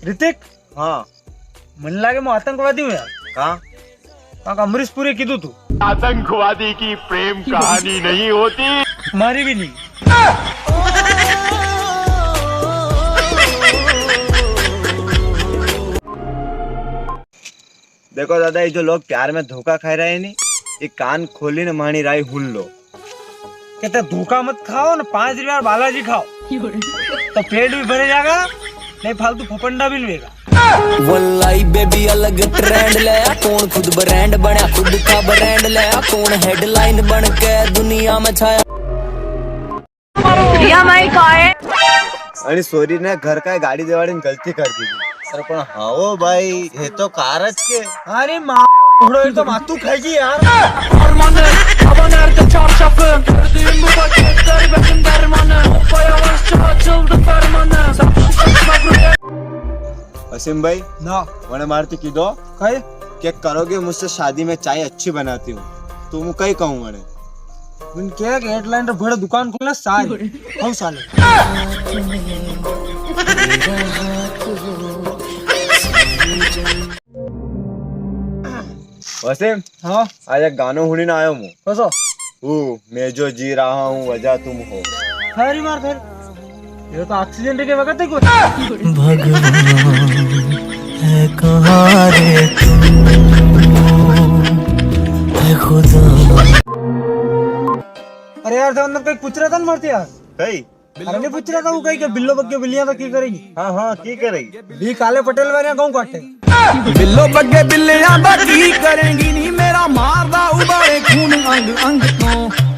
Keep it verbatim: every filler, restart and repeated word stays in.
ऋतिक। हाँ। मन लागे मैं आतंकवादी हूँ यार। कहाँ? कहाँ का अमरीश पुरी कीधु तू। आतंकवादी की प्रेम कहानी नहीं होती। मारी भी नहीं। देखो दादा, ये जो लोग प्यार में धोखा खा रहे हैं नी, ये कान खोली ने मानी राय हुन लो। कहते धोखा मत खाओ ना, पाँच रुपया बालाजी खाओ, तो पेट भी भरे जाएगा, नहीं फालतू फपंडा भी नहीं होगा। वल्लाई बेबी अलग ट्रेंड ले, कौन खुद ब्रांड बना, खुद का ब्रांड ले, कौन हेडलाइन बन के दुनिया में छाया। या माई का है? अरे सॉरी ने, घर का गाड़ी देवाड़ी ने गलती कर दी। अरे पण हाँ ओ भाई, ये तो कार ज के। अरे माँ, घोड़ो, ये तो मातू खाएगी यार। वसीम भाई, ना। वने मारती कीधो कई? क्या करोगे मुझसे शादी में, चाय अच्छी बनाती हूँ। तो मैं कई कहूँ वने? उन के एक हेडलाइन रे बड़े दुकान खोलना सारी। हौ साले। वसीम, हाँ? आज एक गानो हुणी ना आयो मु। कसो? ओ, मैं जो जी रहा हूँ, वजह तुम हो। सारी मार फिर। ये तो एक्सीडेंट के वक्त ही कुछ। भगवान है कहाँ रे तू, है खुदा। अरे यार, तो अंदर कई पूछ रहा था ना, मारती यार। कई? अरे, नहीं पूछ रहा था वो कई के बिल्लो बग्गे बिल्लियां तो की करेगी? हाँ, हाँ, की करेगी? भी काले पटेल वाले गाँव काटे। बिल्लो बग्गे बिल्लियां तो की करेगी नी, मेरा मारदा उबाले खून अंग अंग तो।